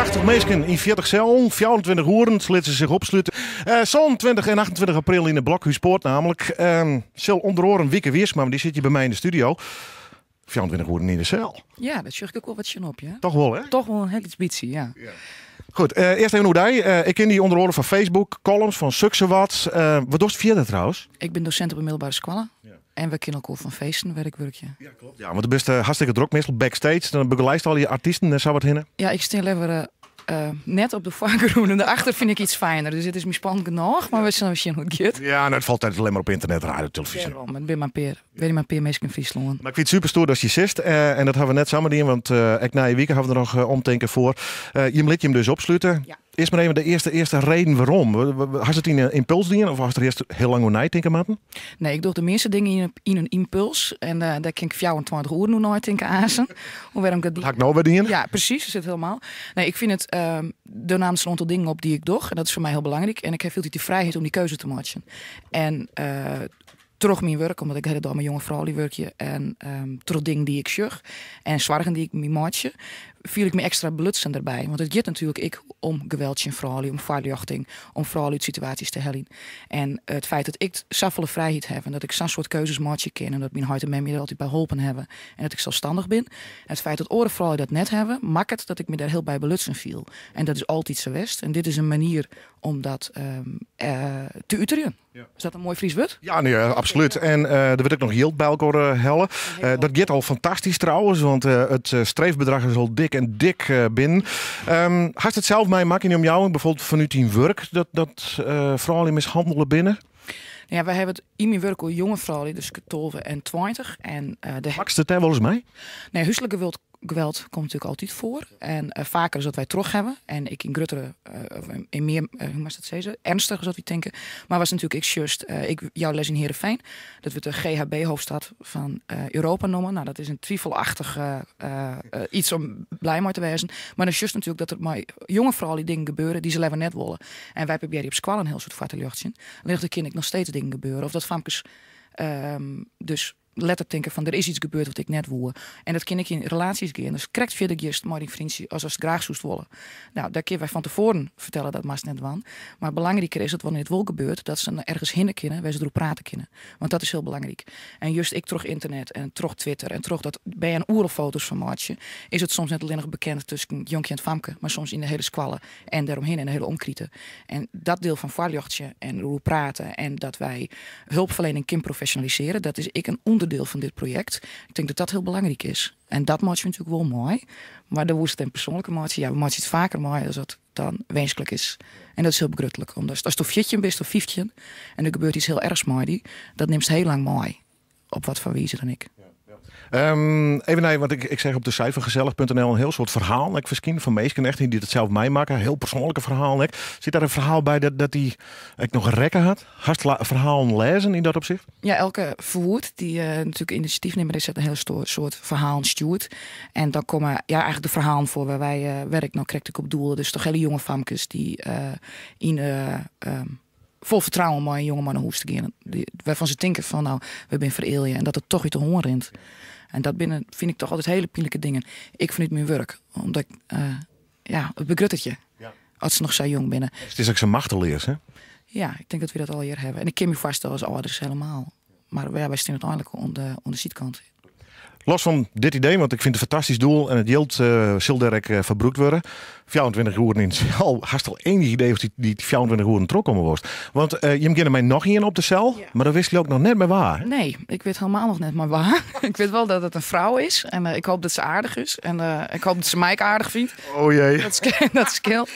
80 minsken yn 40 sellen, 24 oeren litte se sich opslute. 27 en 28 april yn de Blokhúspoart namelijk. Sil ûnder oaren Wieke Wiersma, want dy sit hjir by my yn de studio. 24 oeren yn de sel. Ja, dat sjoch ik ek wol wat tsjin op, ja. Toch wol, hè? Toch wol in hiel lyts bytsje, ja. Goed, earst even oer dy. Ik ken dy ûnder oare fan Facebook, columns fan Suksewat. Wat dochst fierder trouwens? Ik bin dosint op de middelbare skoalle. En we kinne elkoar fan feesten wêr ik wurkje. Ja, klopt. Ja, want do bist hartstikke drok meastal backstage. Dan begeleidst al dy artysten en sa wat hinne. Ja, ik stean leaver net op de foargrûn. En daarachter fyn ik iets fijner. Dus it is my spannend genôch, mar we sille sjen hoe't it giet. Ja, en it falt altyd allinne mar op ynternet, radio, televyzje. Dêrom, it binne mar in pear, binne mar in pear minsken yn Fryslân. Mar ik fyn it super stoer datst hjir sitst. En dat hawwe we net samar dien, want ek nije wike hawwe we der noch omtinken foar. Jim lit jim dus opslute. Ja. Earst mar even de earste reden wêrom. Hast it yn in ympuls dien of hast der earst hiel lang oer neitinke moatten? Nee, ik doch de measte dingen yn in ympuls. En dêr kin ik 24 oeren oer neitinke aansen. Oer wêrom ik dat Dat ha ik no wer dien. Ja, presys, dat sit helemaal. Nee, ik fyn it, der namen in oantal dingen op dy't ik doch. En dat is foar my hiel belangryk. En ik ha hieltyd de frijheid om dy keuze te meitsjen. En troch myn wurk, omdat ik de hiele dei mei jonge froulju wurkje en troch dingen dy't ik sjoch en soargen dy't ik my meitsje, fiel ik my ekstra belutsen derby. Want it giet natuerlik ek om geweld tsjin froulju, om foarljochting, om froulju út situaasjes te heljen. En it feit dat ik safolle frijheid haw en dat ik sa'n soart keuzes meitsje kin en dat myn heit en mem my der altyd by holpen hawwe en dat ik selsstannich bin. En it feit dat oare froulju dat net hawwe, makket dat ik my dêr hiel by belutsen fiel. En dat is altyd sa west. En dit is in manier om dat te uterjen. Is dat in moai Frysk wurd? Ja, nee, absolút. En der wurdt ek noch jild by elkoar helle. Dat giet al fantastysk trouwens, want it streefbedrach is al dik en dik binnen. Hast it sels meimakke yn de omjouwing, byfoarbyld fanút dyn wurk, dat froulju mishannele binne? Ja, wy hawwe it yn myn wurk oer jonge froulju, dus 12 en 20. En de Makst it dêr wolris mei? Nee, húslik geweld komt natuerlik altyd foar. En faker as dat wy troch hawwe. En ek yn gruttere, of yn mear, hoe moatst dat sizze, ernstiger as dat wy tinke. Mar was natuerlik ek just, ik jou les yn Heerenveen. Dat wurdt de GHB-hoofdstad fan Europa noemen. Nou, dat is in twivelachtig iets om blij mei te wêzen. Mar dan sjochst natuerlik dat der mei jonge froulju dingen gebeure dy't se leaver net wolle. En wy probearje op skoalle in hiel soad foar te ljochtsjen. Allinnich der kin ek noch steeds dingen gebeure. Of dat famkes dus letter tinke fan der is iets gebeurd wat ik net woe. En dat kin ek yn relaasjes gean. Dus krekt fierder giest mei dyn fryntsje as ast graach soest wolle. Nou, dêr kinne wy fan tefoaren fertelle dat moatst net dwaan. Mar belangriker is dat wannear it wol gebeurt, dat se ergens hinne kinne wêr se deroer prate kinne. Want dat is hiel belangryk. En just ek troch ynternet en troch Twitter en troch dat bern oeral foto's fan meitsje, is it soms net allinnich bekend tusken jonkje en famke, mar soms yn de hiele skoalle en dêromhinne, yn de hiele omkrite. En dat diel fan foarljochtsje en deroer prate en dat wy hulpferlening kin profesjonalisearje, dat is ek in ûnderdiel fan dit projekt. Ik tink dat dat hiel belangryk is. En dat meitsje we natuerlik wol mei. Mar dan woest it in persoanlike meitsje. Ja, we meitsje it faker mei as dat dan winsklik is. En dat is hiel begruttlik. Omdat ast 14 bist of 15 en der gebeurt iets hiel erchs mei dy, dat nimst hiel lang mei. Op wat foar wize dan ek. Even nei, want ik seach op de site fan gesellich.nl in hiel soad ferhalen ek ferskine fan minsken echt dy't it sels meimakke, hiel persoanlike ferhalen ek. Sit dêr in ferhaal by dat dy ek noch rekke hat? Hast ferhalen lêzen yn dat opsicht? Ja, Elke Verwoerd, dy't natuerlik inisjatyfnimmer is, hat in hiel soad ferhalen stjoerd. En dan komme, ja, eigentlik de ferhalen foar wêr wy, wêr ik no krekt ek op doelde. Dus toch hiele jonge famkes dy't yn fol fertrouwen mei in jonge man nei hûs te gean. Wêrfan se tinke fan nou, we binne ferealje en dat it toch út de hân rint. En dat binne, fyn ik toch altyd hiele pynlike dingen. Ek fanút myn wurk, omdat ik, ja, it begruttet je. As se noch sa jong binne. It is ek sa machteleas, hè? Ja, ik tink dat wy dat allegear hawwe. En ik kin my foarstelle as âlders helemaal. Mar ja, wy stean úteinlik oan de sydkant. Los fan dit idee, want ik fyn it in fantastysk doel en it jild sil dêr ek foar brûkt wurde. 24 oeren yn de sel, hast al enich idee oft dy 24 oeren trochkomme wolst? Want jim geane mei noch ien op de sel, mar dat wist je ek noch net mei wa. Hè? Nee, ik wit helemaal noch net mei wa. Ik wit wol dat it in frou is en ik hoop dat se aardich is en ik hoop dat se my ek aardich fynt. Oh jee. Dat skeelt.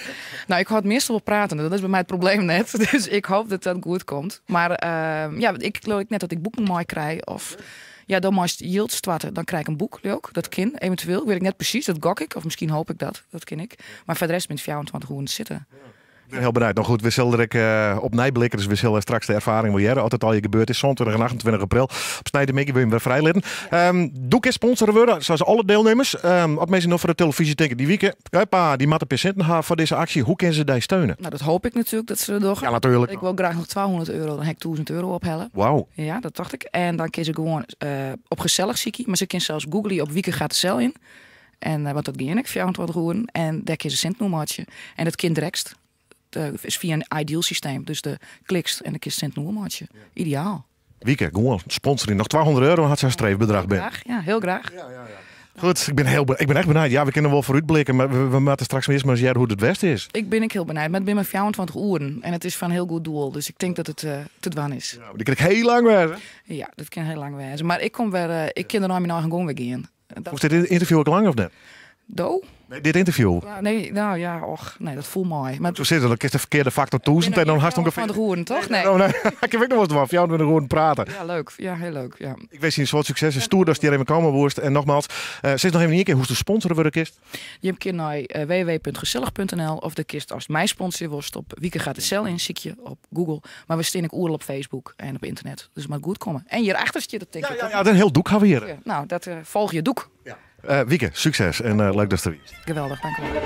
Nou, ik hâld meastal wol pratende, dat is by my it probleem net. Dus ik hoop dat dat goed komt. Mar ja, ik leau ek net dat ik boeken meikrij of ja, dan meist jild stoarte, dan krij ik in boek, leau ik. Dat kin eventueel, weet ik net presys, dat gok ik. Of miskien hoop ik dat, dat kin ik. Mar foar de rest bin ik 24 oeren sitten. Ik bin hiel benijd. No goed, we sille der ek op neiblikke, dus we sille straks de erfaring wol hearre as it allegear gebeurd is. 27 en 28 april. Op sneintemiddei wurde we wer frijlitten. Do kinst sponsor wurde, sa as alle dielnimmers. As minsken no foar de televyzje tinke, dy wike, hoppa, dy moatte in pear sinten ha foar dizze aksje. Hoe kinne se dy steune? Nou, dat hoop ik natuerlik dat se dat dogge. Ja, natuerlik. Ik wol graach noch €200, dan ha ik €1000 ophelle. Wauw. Ja, dat tocht ik. En dan kinne se gewoan op Gesellich sykje, mar se kinne sels googleje op Wieke gaat de cel in. En want dat gean ik 24 oeren. En dêr kinne se sinten oermeitsje. En dat kin direkt. Dat is fia in iDEAL systeem. Dus do klikst en dan kinst sinten oermeitsje. Ideaal. Wieke, gewoan sponsoring. Noch 200 euro hat sa'n streefbedrach bin. Graach, ja, hiel graach. Goed, ik bin echt benijd. Ja, we kinne wol foarútblikke, mar we moatte straks earst mar ris hearre hoe't it west is. Ik bin ek hiel benijd, mar it binne mar 24 oeren en it is foar in hiel goed doel, dus ik tink dat it te dwaan is. Ja, dy kin ek hiel lang wêze. Ja, dat kin hiel lang wêze. Mar ik kom wer, ik kin der nei myn eigen gong wer gean. Fûnst dit ynterview ek lang of net? Do? Nee, dit ynterview. Ja, nee, nou ja, och, nee, dat foel mei. Maar Zo zit het, dan kinst de ferkearde faktor 1000 en dan hast ûngefear... 24 oeren, toch? Nee. Nee, ik kin ek noch wolris dwaan, 24 oeren prate. Ja, leuk. Ja, hiel leuk. Ja. Ik winskje in soad sukses en stoer datst hjir even komme woest. En nogmaals, sis noch even ien kear hoe'tst sponsore wurde kinst. Je kinne nei www.gezellig.nl of do kinst ast my sponsorje wolst op Wieke gaat de cel in, sykje op Google. Mar we steane ek oeral op Facebook en op ynternet. Dus it moat goed komme. En hjirachter stiet it, tink ik. Ja, ja, in hiel doek hawwe we hjir. Ja, nou, dat folgje doek. Ja. Wieke, sukses en leuk datst der wiest. Geweldich, dankjewol.